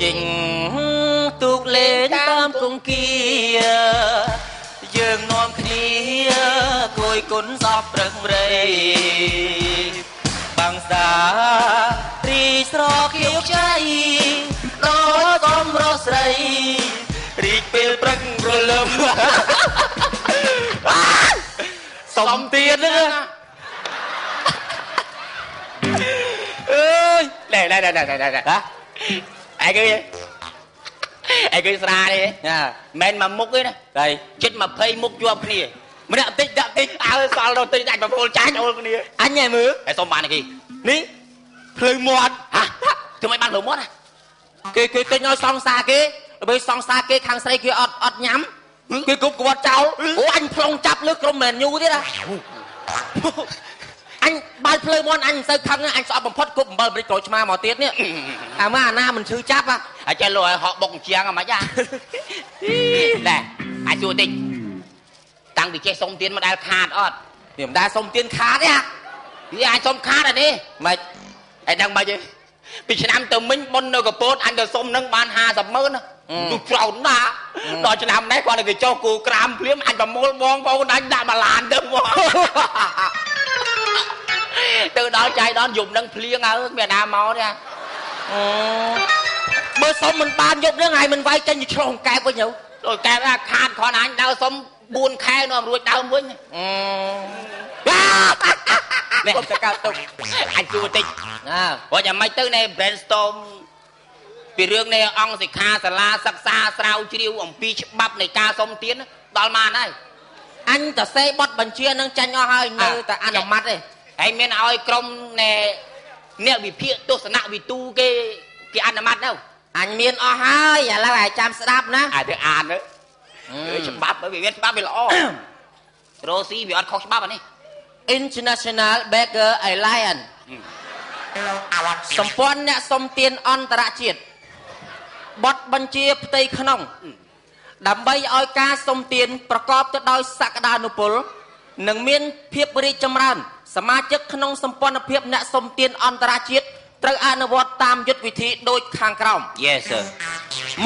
ចេញទូកលេងតាមគង្គាយើងនាំគ្នាគួយគុណសពព្រឹករៃបាំងសារីស្រខៀវខ្ចីដល់កំរស្រីរីកពេលព្រឹកព្រលឹមសុំទៀតណាអើយណែណែណែណែណែហ៎ឯងគឺឯងគឺស្រានេះមិនមកមុខទេណាតែចិត្ត20មុខជាប់គ្នាម្នាក់តិចដាក់តិចអើសល់ដល់តិចដាច់ប្រពន្ធចាញ់អូលគ្នាអញហ៎មើលហើយសុំបានគេនេះភ្លឺមាត់ហ៎ធ្វើមិនបានភ្លឺមាត់គេគេទិញឲ្យសង្សារគេដើម្បីសង្សារគេខាងស្រីគេអត់អត់ញ៉ាំគេគប់ក្បត់ចោលអូអញប្លង់ចាប់លើក្រុមមែនញូទៀតណាអញបាយភ្លើមាន់អញមិនសូវខឹងអញស្អប់បំផុតគប់អំបិលម្រេចក្រូចឆ្មាមកទៀតនេះអាមកអាណាមិនឈឺចាប់អាចេះលោកឲ្យហក់បុកជាងហ្មងចាណែអាចសួរតិចតាំងពីចេះសុំទៀនមកដែលខាតអត់នេះមិនដែលសុំទៀនខាតទេហ่ะវាអាចសុំខាតអានេះមិនឯដឹងមិនទេពីឆ្នាំទៅមិញបុននៅកពតអញទៅសុំនឹងបាន50ម៉ឺនទូច្រើនណាស់ដល់ឆ្នាំនេះគាត់ទៅគេចុះគូក្រាមភ្លាមអញប្រមូលបងប្អូនអញដាក់មួយឡានទៅមកទៅដល់ចៃដល់យប់នឹងភ្លៀងហើយមានណាមកទេបើសុំមិនបានយប់នឹងហើយមិនវាយចេញឆ្លងកែបវិញទៅដូចកែបអាខាតគ្រាន់អញដើរសុំ4ខែនាំរួចដើមវិញនេះទៅកើតទុកអញជួតិចណាព្រោះយ៉ាងម៉េចទៅใน brainstorm ពីរឿងនៃអង្គសិក្ខាសាលាសិក្សាស្រាវជ្រាវអំពីច្បាប់នៃការសុំទានដល់ម៉ានហើយអញតសេបត់បញ្ជានឹងចាញ់អស់ហើយនៅតែអនុម័តទេហើយមានឲ្យក្រុមអ្នកវិភាគទស្សនវិទូគេគេអនុម័តទៅអញមានអស់ហើយឥឡូវឲ្យចាំស្ដាប់ណាឲ្យទៅអានទៅច្បាប់វាមានច្បាប់វាល្អរ៉ូស៊ីវាអត់ខុសច្បាប់អានេះ International Beggar Alliance សម្ព័ន្ធអ្នកសុំទានអន្តរជាតិបទបញ្ជាផ្ទៃក្នុងដើម្បីឲ្យការសុំទានប្រកបទៅដោយសក្តានុពលនិងមានភាពរីកចម្រើនសមាជិកក្នុងសម្ព័ន្ធភាពអ្នកសុំទានអន្តរជាតិត្រូវអនុវត្តតាមយុទ្ធវិធីដូចខាងក្រោម Yes sir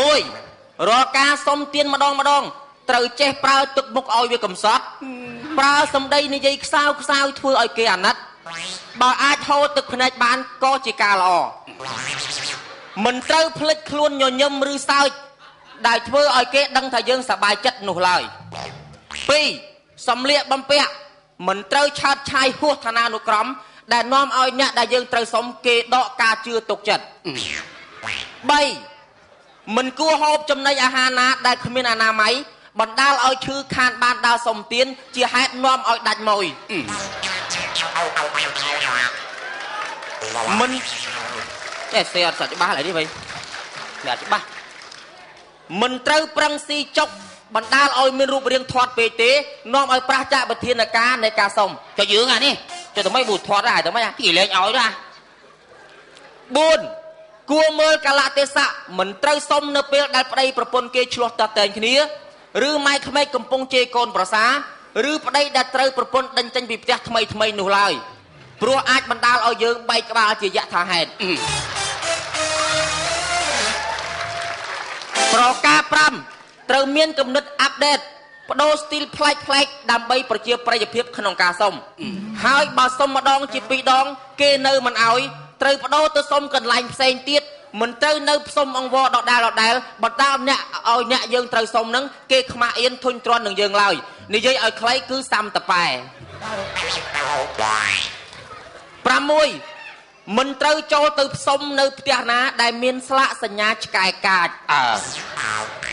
1រាល់ការសុំទានម្ដងម្ដងត្រូវចេះប្រើទឹកមុខឲ្យវាកំសត់ប្រើសម្ដីនិយាយខ្សៅខ្សៅធ្វើឲ្យគេអាណិតបើអាចហូរទឹកភ្នែកបានក៏ជាការល្អមិនត្រូវភ្លេចខ្លួនញញឹមឬសើចដែលធ្វើឲ្យគេដឹងថាយើងសប្បាយចិត្តនោះឡើយ2សម្លៀកបំពាក់មិនត្រូវឆើតឆាយហួសឋានានុក្រមដែលនាំឲ្យអ្នកដែលយើងត្រូវសុំគេដកការជឿទុកចិត្ត3មិនគួរហូបចំណីអាហារណាដែលគ្មានអនាម័យបណ្ដាលឲ្យឈឺខានបានដើរសុំទានជាហេតុនាំឲ្យដាច់ម៉ួយមិនចេះសេអត់សាច់ច្បាស់ឡើយនេះវិញតែច្បាស់មិនត្រូវប្រឹងស៊ីចុកបណ្ដាលឲ្យមានរូបរាងធាត់ពេកទេនាំឲ្យប្រះចាកវិធានការនៃការសុំចុះយើងអានេះចុះតែមិនប៊ូធាត់ដែរតែមិនគេលែងឲ្យដែរ4គួរមើលកាលៈទេសៈមិនត្រូវសុំនៅពេលដែលប្តីប្រពន្ធគេឆ្លោះតតែងគ្នាឬម៉ែក្មេកកំពុងជេរកូនប្រសាឬប្តីដែលត្រូវប្រពន្ធដេញចេញពីផ្ទះថ្មីថ្មីនោះឡើយព្រោះអាចបណ្ដាលឲ្យយើងបែកក្បាលជាយថាហេតុប្រការ5ត្រូវមានគំនិតអាប់ដេតបដូរស្ទីលប្លែកប្លែកដើម្បីប្រជាប្រិយភាពក្នុងការសុំហើយបើសុំម្ដងជាពីរដងគេនៅមិនអោយត្រូវបដូរទៅសុំកន្លែងផ្សេងទៀតមិនត្រូវនៅផ្សុំអង្វរដដែលដដែលបណ្ដាលអ្នកឲ្យអ្នកយើងត្រូវសុំនឹងគេខ្មាស់អៀនធុញទ្រាន់នឹងយើងឡើយនិយាយឲ្យខ្លីគឺសាំតប៉ែ6មិនត្រូវចូលទៅផ្សុំនៅផ្ទះណាដែលមានស្លាកសញ្ញាឆ្កែកាចអើ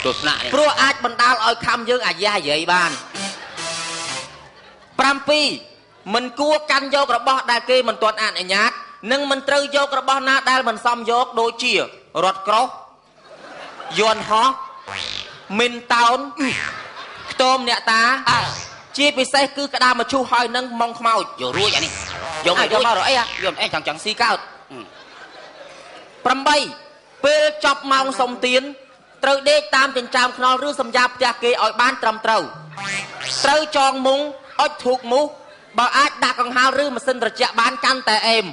ទស្សនៈព្រោះអាចបណ្ដាលឲ្យខំយើងអាយ៉ាយាយបាន7មិនគួរកាន់យករបស់ដែលគេមិនទាន់អនុញ្ញាតនិងមិនត្រូវយករបស់ណាដែលមិនសមយកដូចជារថក្រោះយន្តហោះមីនតោនខ្ទមអ្នកតាជាពិសេសគឺក្តារមឈូសហើយនឹងម៉ងខ្មោចយករួចអានេះយកមកយកអីយកអីចង់ចង់ស៊ីកើត8ពេលចប់ម៉ោងសុំទានត្រូវដេកតាមចិញ្ចើមខ្នល់ឬសំយាបផ្ទះគេឲ្យបានត្រឹមត្រូវត្រូវចងមុងអុចធូកមូសបើអាចដាក់កង្ហារឬម៉ាស៊ីនត្រជាក់បានកាន់តែអេម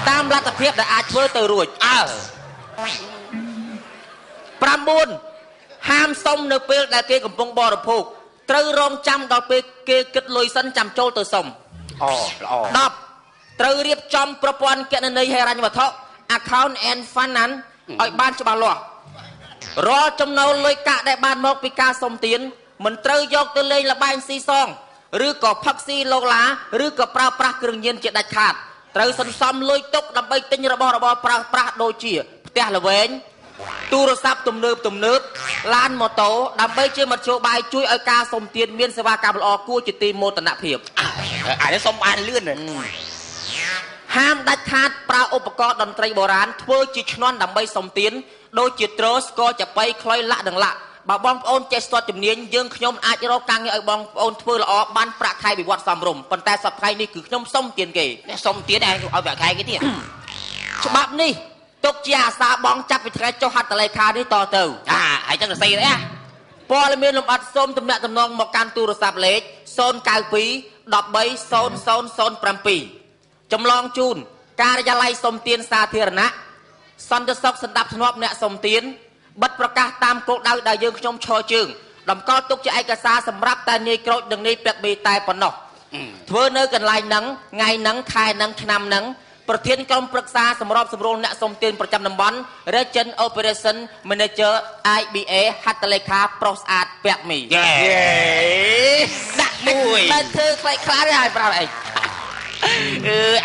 តាមលទ្ធភាពដែលអាចធ្វើទៅរួចអើ 9ហាមសុំនៅពេលដែលគេកំពុងបរិភោគត្រូវរងចាំដល់ពេលគេគិតលុយសិនចាំចូលទៅសុំ អូល្អ 10ត្រូវរៀបចំប្រព័ន្ធគណនេយ្យហិរញ្ញវត្ថុ Account and Finance ឲ្យបានច្បាស់លាស់រាល់ចំណូលលុយកាក់ដែលបានមកពីការសុំទានមិនត្រូវយកទៅលេងល្បែងស៊ីសងឬក៏ផឹកស៊ីលោកឡាឬក៏ប្រើប្រាស់គ្រឿងញៀនជាដាច់ខាតត្រូវសន្សំលុយទុកដើម្បីទិញរបស់របរប្រើប្រាស់ដូចជាផ្ទះល្វែងទូរស័ព្ទទំនើបទំនើបឡានម៉ូតូដើម្បីជាមធ្យោបាយជួយឲ្យការសុំទានមានសេវាកម្មល្អគួរជាទីមោទនភាព អានេះសុំបានលឿន ហាមដាច់ខាតប្រើឧបករណ៍តន្ត្រីបុរាណធ្វើជាឈ្នាន់ដើម្បីសុំទានដូចជាទ្រស្ករចាប៉ីខ្លុយលាក់និងលាក់បើបងប្អូនចេះស្ទាត់ជំនាញយើងខ្ញុំអាចរកការងារឲ្យបងប្អូនធ្វើល្អបានប្រាក់ខែវិវត្តសមរម្យប៉ុន្តែសប្តាហ៍នេះគឺខ្ញុំសុំទានគេ នេះសុំទានឯងឲ្យប្រាក់ខែគេទៀត ច្បាប់នេះទុកជាអាសាបងចាប់ពីថ្ងៃចុះហត្ថលេខានេះតទៅ អាហើយចឹងសរសេរអី ព័ត៌មានលម្អិតសូមទំនាក់ទំនងមកកាន់ទូរស័ព្ទលេខ092 130007ចម្លងជូនការិយាល័យសុំទានសាធារណៈសន្តិសុខសន្តាប់ធ្នាប់អ្នកសុំទានបិទប្រកាសតាមគោលដៅដែលយើងខ្ញុំឈរជើងតម្កល់ទុកជាឯកសារសម្រាប់តែនាយក្រូចនិងនាយពាក់បេតែប៉ុណ្ណោះធ្វើនៅកន្លែងហ្នឹងថ្ងៃហ្នឹងខែហ្នឹងឆ្នាំហ្នឹងប្រធានក្រុមប្រឹក្សាសម្របសម្រួលអ្នកសុំទានប្រចាំតំបន់ Region Operation Manager IBA ហត្ថលេខាប្រុសស្អាតពាក់មី យេដាក់មួយ តែធ្វើខ្លីខ្លះទេឲ្យប្រាប់អី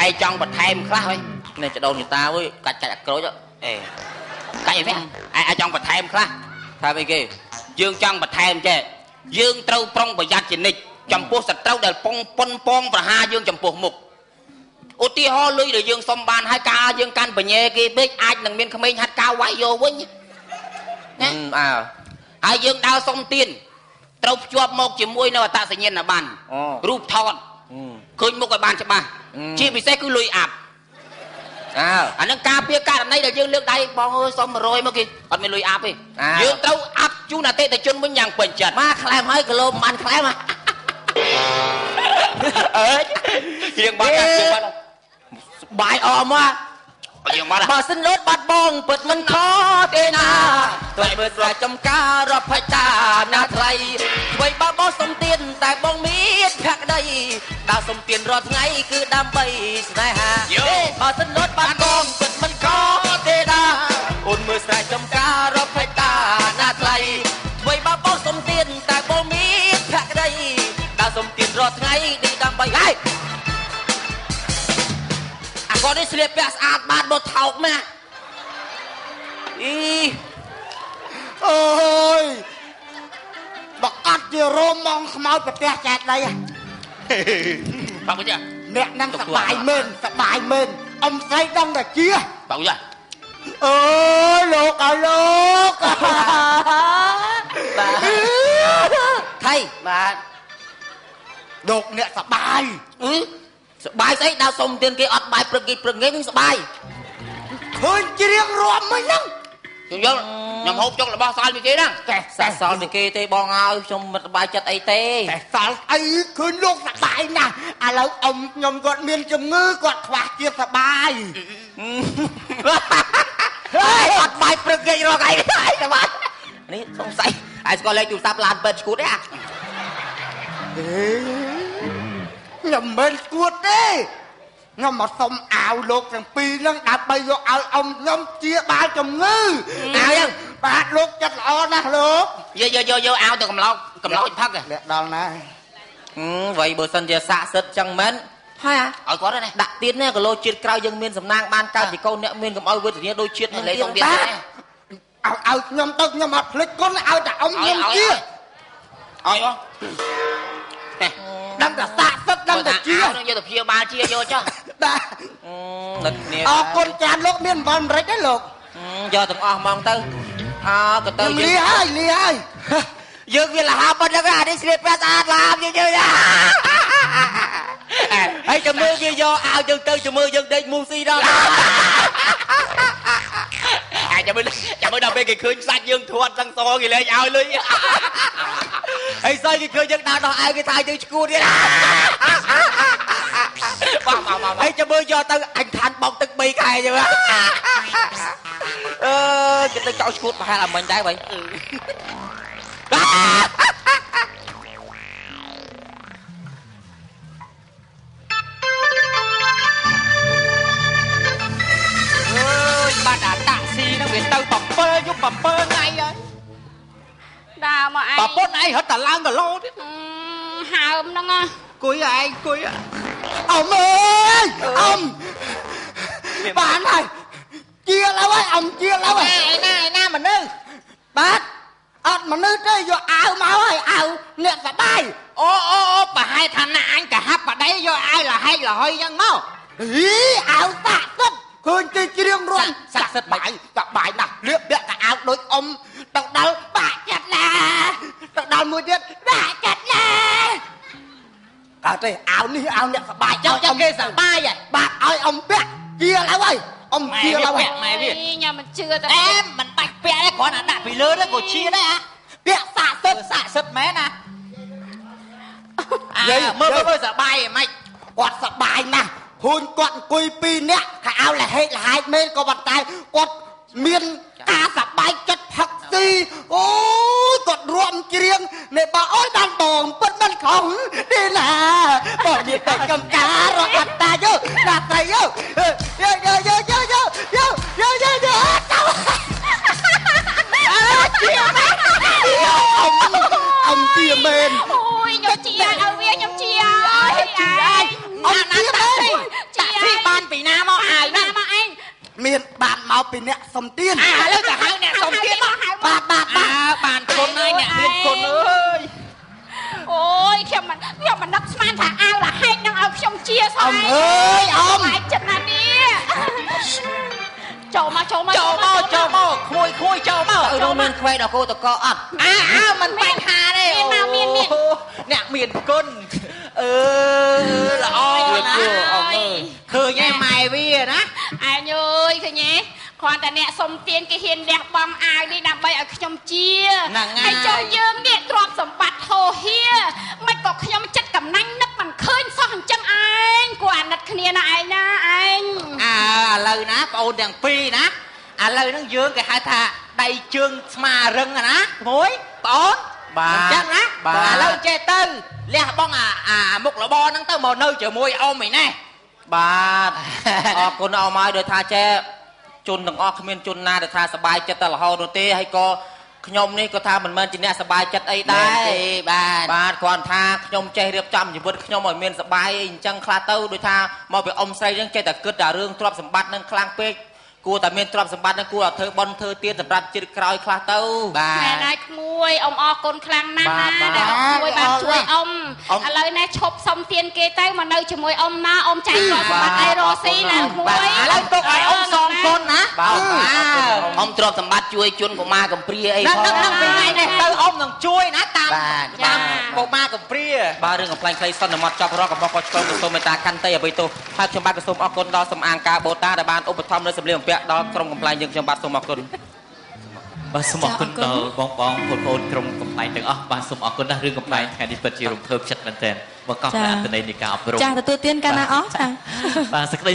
អឺឯងចង់បន្ថែមខ្លះហី នេះចដូនយតាអើយកាច់កាច់អាក្រូច អេកាច់អីវិញឯងចង់បន្ថែមខ្លះ ថាអីគេ យើងចង់បន្ថែមចេះយើងត្រូវប្រុងប្រយ័ត្នជានិច្ចចំពោះសត្រូវដែលប៉ុងប៉ុនប៉ងប្រហារយើងចំពោះមុខឧទាហរណ៍លុយដែលយើងសុំបានហើយការយើងកាន់បញ្ញាគេពេកអាចនឹងមានក្មេងហាត់ការវាយយកវិញណា អើ ហើយយើងដើរសុំទានត្រូវភ្ជាប់មកជាមួយនៅអត្តសញ្ញាណប័ណ្ណរូបថតឃើញមុខឲ្យបានច្បាស់ជាពិសេសគឺលុយអាប់ អើ អានឹងការពារករណីដែលយើងលើកដៃបងអើយសុំ100មកគេអត់មានលុយអាប់ទេយើងត្រូវអាប់ជូនអតិថិជនវិញយ៉ាងពេញចិត្ត មកក្លែមហើយគីឡូប្រហែលក្លែម អើយជាងបាត់ជាងបាត់ បាយអមមក យើងបាត់ បើសិនលោតបាត់បងពិតមិនខទេណាថ្លៃមើលស្រែចំការរាប់ផាច់តាណាថ្លៃអ្វីបើបងសុំទានតែបងមានភក្តីដើរសុំទានរាល់ថ្ងៃគឺដើម្បីស្នេហាបើសិនលោតបាត់បងពិតមិនខទេណាអូនមើលស្រែចំការរាប់ផាច់តាណាថ្លៃអ្វីបើបងសុំទានតែបងមានភក្តីដើរសុំទានរាល់ថ្ងៃនេះដើម្បីហើយ គាត់នេះស្លៀកពាក់ស្អាតបានមកថោកណាស់អី អូយបើអត់ជារោមងខ្មោចប្រទេសចែកដី បាក់ចា អ្នកនឹងសបាយមែនសបាយមែនអ៊ំស្រីដឹងតែជា បាក់ចា អើយលោកឲ្យលោក បាទថៃ បាទ លោកអ្នកសបាយ អឺសបាយស្អីដើរសុំទានគេអត់បាយព្រឹកគេព្រឹកងាយសបាយ ឃើញច្រៀងរាំមិនហ្នឹង ខ្ញុំយល់ខ្ញុំហូបចុករបស់សល់ពីគេហ្នឹង កេះសល់ពីគេទេបងអើយខ្ញុំមិនសบายចិត្តអីទេ តែសល់អីឃើញលោកសបាយណាស់ឥឡូវអ៊ំខ្ញុំគាត់មានជំងឺគាត់ខ្វះជាតិសបាយ ហើយអត់បាយព្រឹកងាយរកអីសបាយនេះសង្ស័យឯងស្គាល់លេខទូរស័ព្ទឡានពេទ្យឈួតទេអា ខ្ញុំមិនស្គួតទេខ្ញុំមកសុំអាវលោកទាំងពីរហ្នឹងដើម្បីយកឲ្យអ៊ំខ្ញុំជាបាលជំងឺ អាវហ្នឹង បាទលោកចិត្តល្អណាស់លោក យកយកយកយកអាវទៅកំឡោកកំឡោកផឹក លាក់ដល់ណា វៃបើសិនជាសាក់សិតចឹងមែនហើយ ឲ្យគាត់ណា ដាក់ទៀតណាគីឡូជាតិក្រោយយើងមានសំណាងបានកើតជាកូនអ្នកមានកុំឲ្យវេទនាដូចជាតិនឹងទៀត បាទ ឲ្យខ្ញុំទៅខ្ញុំអត់ភ្លេចគុណឲ្យតែអ៊ំខ្ញុំជា ឲ្យអស់ ដឹងតែសាក់សិតដឹងតែជា នឹងយកទៅព្យាបាលជាយកចុះ បាទ នឹកគ្នា អរគុណច្រើនលោកមានអំបិលម្រេចទេលោក យកទាំងអស់ហ្មងទៅអើក៏ទៅ យើងលីហើយលីហើយ យើងវាលហាប៉ុណ្្នឹងអានេះស្លៀកពាក់ស្អាតឡាមយើងយើងហើយចាំមើលវាយកអាវយើងទៅចាំមើលយើងដេកមូស៊ីដល់ អាចចាំមើលចាំមើលដល់ពេលគេឃើញសាច់យើងធាត់សឹងសគេលែងឲ្យលុយ ហើយសើគេឃើញយើងដើរដោះអាវគេថាយើងឈួតទៀត បាទបាទបាទ ហើយចាំមើលយកទៅអញឋានបោកទឹក3ខែចឹង អឺគេទៅចោលឈួតប្រហែលអាមិញដែរបើបាត់អាតាក់ស៊ីហ្នឹងវាទៅ7យប់7ថ្ងៃហើយដើរមកឯងប្រពន្ធឯងរត់តែឡើងគីឡូទៀតហើមហ្នឹងគួយឯងគួយអ៊ំអើយអ៊ំបានហើយជាឡើយហើយអ៊ំជាឡើយហើយឯណាឯណាមនុស្សបាទអត់មនុស្សទេយកអាវមកហើយអាវអ្នកសបាយអូអូអូប្រហែលថាណាអញកហាប់បដីយកអាវលហែកលហុយចឹងមកហីអាវសាក់សិតឃើញគេច្រៀងរាំសាក់សិតបាយសបាយណាស់លៀបពាក់កៅអៅដូចអ៊ំទៅដល់បាក់ចិត្តណាទៅដល់មួយទៀតបាក់ចិត្តណាកើតទេអាវនេះអាវអ្នកសបាយចង់គេសបាយហ៎បាទឲ្យអ៊ំពាក់ជាឡើយហើយអ៊ំជាឡើយហើយម៉ែវាញ៉ាំមិនជឿតែអែមិនបាច់ពាក់ទេគ្រាន់តែដាក់ពីលើទៅក៏ជាដែរអាពាក់សាក់សិតសាក់សិតមែនណាមើលមើលសបាយហ្មងគាត់សបាយណាស់ហ៊ូនគាត់អង្គុយពីរនាក់ខៅអៅលហេកលហែកមែនក៏ប៉ុន្តែគាត់មានការសបាយចិត្តផឹកស៊ីអូយគាត់រួមច្រៀងនៃបងអូយបានបងពិតមិនខំទេណាបងមានតែកំការរកអត្តាយោណាស្រីយោយោយោយោយោយោយោយោយោយោជាមែនអំជាមែនអូយខ្ញុំជាឲ្យវាខ្ញុំជាឲ្យអំជាមែនតាក់ស៊ីបានពីណាមកអាវណាមកឯងមានបានមកពីអ្នកសុំទានឥឡូវទៅហៅអ្នកសុំទានមកបាទបាទបានគុណហើយអ្នកមានគុណអើយអូយខ្ញុំមិននឹកស្មានថាអាវលហែកនឹងឲ្យខ្ញុំជាសោះអំអើយអំហែកចិត្តណាស់នេះចូលមកចូលមកចូលមកចូលមកក្មួយក្មួយចូលមកនោះមានខ្វែដល់គោតកអត់អើមិនបញ្ហាទេមានមកមានអ្នកមានគុណអឺល្អណាស់អើយឃើញឯម៉ែវាណាឯងអើយឃើញទេគ្រាន់តែអ្នកសុំទានគេហ៊ានលះបង់អាវនេះដើម្បីឲ្យខ្ញុំជាហើយចុះយើងនេះទ្រព្យសម្បត្តិហោហៀមិនក៏ខ្ញុំចិត្តកំណាញ់នឹកមិនឃើញសោះអញ្ចឹងឯងគួរអាណិតគ្នាណាឯងណាឯងអើឥឡូវណាបងអូនទាំងពីរណាឥឡូវហ្នឹងយើងគេហៅថាដៃជើងស្មារឹងណាក្មួយបងអូនបាទអញ្ចឹងណាឥឡូវចេះទៅលះបង់អាមុខរបរហ្នឹងទៅមកនៅជាមួយអ៊ំឯនេះបាទអរគុណអ៊ំហើយដោយថាចេះជនទាំងអស់គ្មានជនណាដែលថាសបាយចិត្តតែរហូតនោះទេហើយក៏ខ្ញុំនេះក៏ថាមិនមែនជាអ្នកសបាយចិត្តអីដែរបាទបាទគ្រាន់ថាខ្ញុំចេះរៀបចំជីវិតខ្ញុំឲ្យមានសបាយអីអញ្ចឹងខ្លះទៅដូចថាមកពីអ៊ំស្រីហ្នឹងចេះតែគិតតែរឿងទ្រព្យសម្បត្តិហ្នឹងខ្លាំងពេកគួរតែមានទ្រព្យសម្បត្តិហ្នឹងគួរតែធ្វើបុណ្យធ្វើទានសម្រាប់ជាតិក្រោយខ្លះទៅបាទមែនហើយក្មួយអ៊ំអរគុណខ្លាំងណាស់ណាដែលអ៊ំក្មួយបានជួយអ៊ំឥឡូវនេះឈប់សុំទានគេទៅមកនៅជាមួយអ៊ំណាអ៊ំចែកទ្រព្យសម្បត្តិឲ្យរស់ស៊ីណាក្មួយឥឡូវទុកឲ្យអ៊ំសងគុណណាបាទអ៊ំទ្រព្យសម្បត្តិជួយជនកុមារកំព្រាអីផងហ្នឹងពីថ្ងៃនេះទៅអ៊ំនឹងជួយណាតាមកុមារកំព្រាបាទរឿងកំប្លែងខ្លីសន្មត់ចប់រកកំហុសក៏ឆ្កងក៏សូមមេត្តាខន្តីអភ័យទោសហើយខ្ញុំបាទក៏សូមអរគុណដល់សំអាងការបូតាដែលបានឧបត្ថម្ភនៅសម្លៀកបំពាក់ដល់ក្រុមកំប្លែងយើងខ្ញុំបាទសូមអរគុណបាទសូមអរគុណដល់បងបងប្អូនក្រុមកំប្លែងទាំងអស់បាទសូមអរគុណណាស់រឿងកំប្លែងថ្ងៃនេះពិតជារំភើបចិត្តមែនទែនមកកោះអត្ថន័យនៃការអប់រំចាទទួលទានកាលណាអស់ចាបាទសេចក្តី